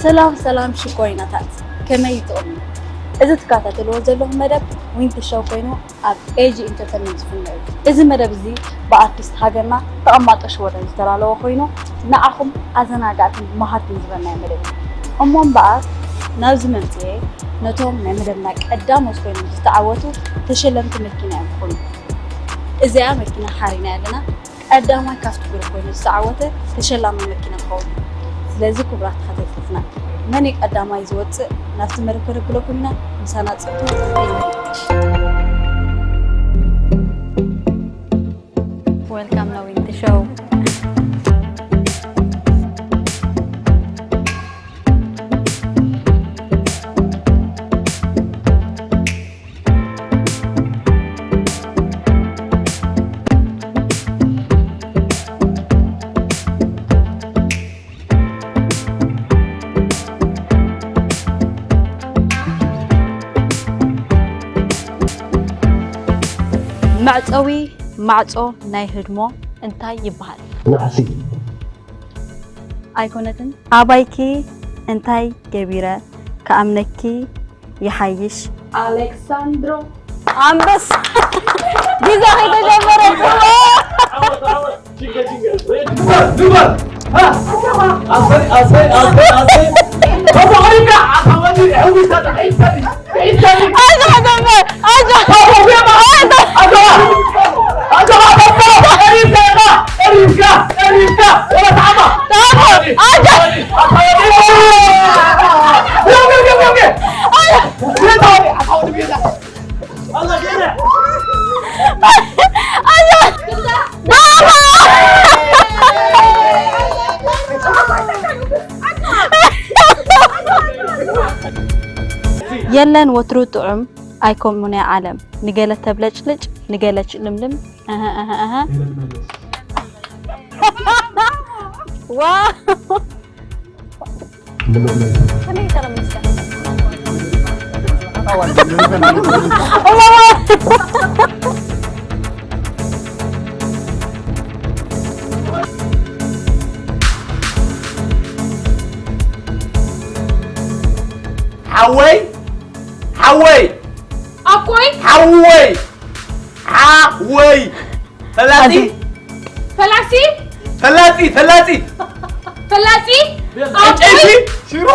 ሰላም ሰላም ሽኮሪናታት፣ ከመይ ትቕሙ? እዚ ትከታተልዎ ዘለኹም መደብ ዊንቲ ሾው ኮይኑ፣ ኣብ ኤጂ ኢንተርተይንመንት ዝፍኖ እዩ። እዚ መደብ እዚ ብኣርቲስት ሃገርና ተቐማጦ ሽወደን ዝተዳለወ ኮይኑ፣ ንዓኹም ኣዘናጋዕትን መሃርትን ዝበልናዮ መደብ እዩ። እሞ እምበኣር ናብዚ መምፅኤ ነቶም ናይ መደብና ቀዳሞት ኮይኖም ዝተዓወቱ ተሸለምቲ መኪና እዮም ክኾኑ። እዚኣ መኪና ሓሪና ኣለና። ቀዳማይ ካብቲ ግሩፕ ኮይኑ ዝተዓወተ ተሸላማይ መኪና ክኸውን እዩ። ስለዚ ክቡራት ተኸታተልትና፣ መን እዩ ቀዳማይ ዝወፅእ ናብቲ መደብ ከነብለኩም ኢና። ምሳና ፅንሑ። Welcome ናብ ዊንቲ ሾው። መዕጸዊ ማዕጾ ናይ ህድሞ እንታይ ይበሃል? ናዕሲ። ኣይኮነትን። ኣባይኪ እንታይ ገቢረ ክኣምነኪ ይሓይሽ? ኣሌክሳንድሮ ኣንበሳ። ግዜ ከይተጀመረ ጽቡቕ። የለን ወትሩ ጥዑም ኣይኮን ሙነ ዓለም፣ ንገለ ተብለጭልጭ ንገለ ችልምልም። ኣሃ ኣሃ ኣሃ። ዋው። ሓወይ ሓወይ ኣኮይ ሓወይ ሓወይ ፈላጺ ፈላሲ ፈላጺ ፈላጺ ፈላጺ ዕንጨይቲ ኣኮይ ሽሮ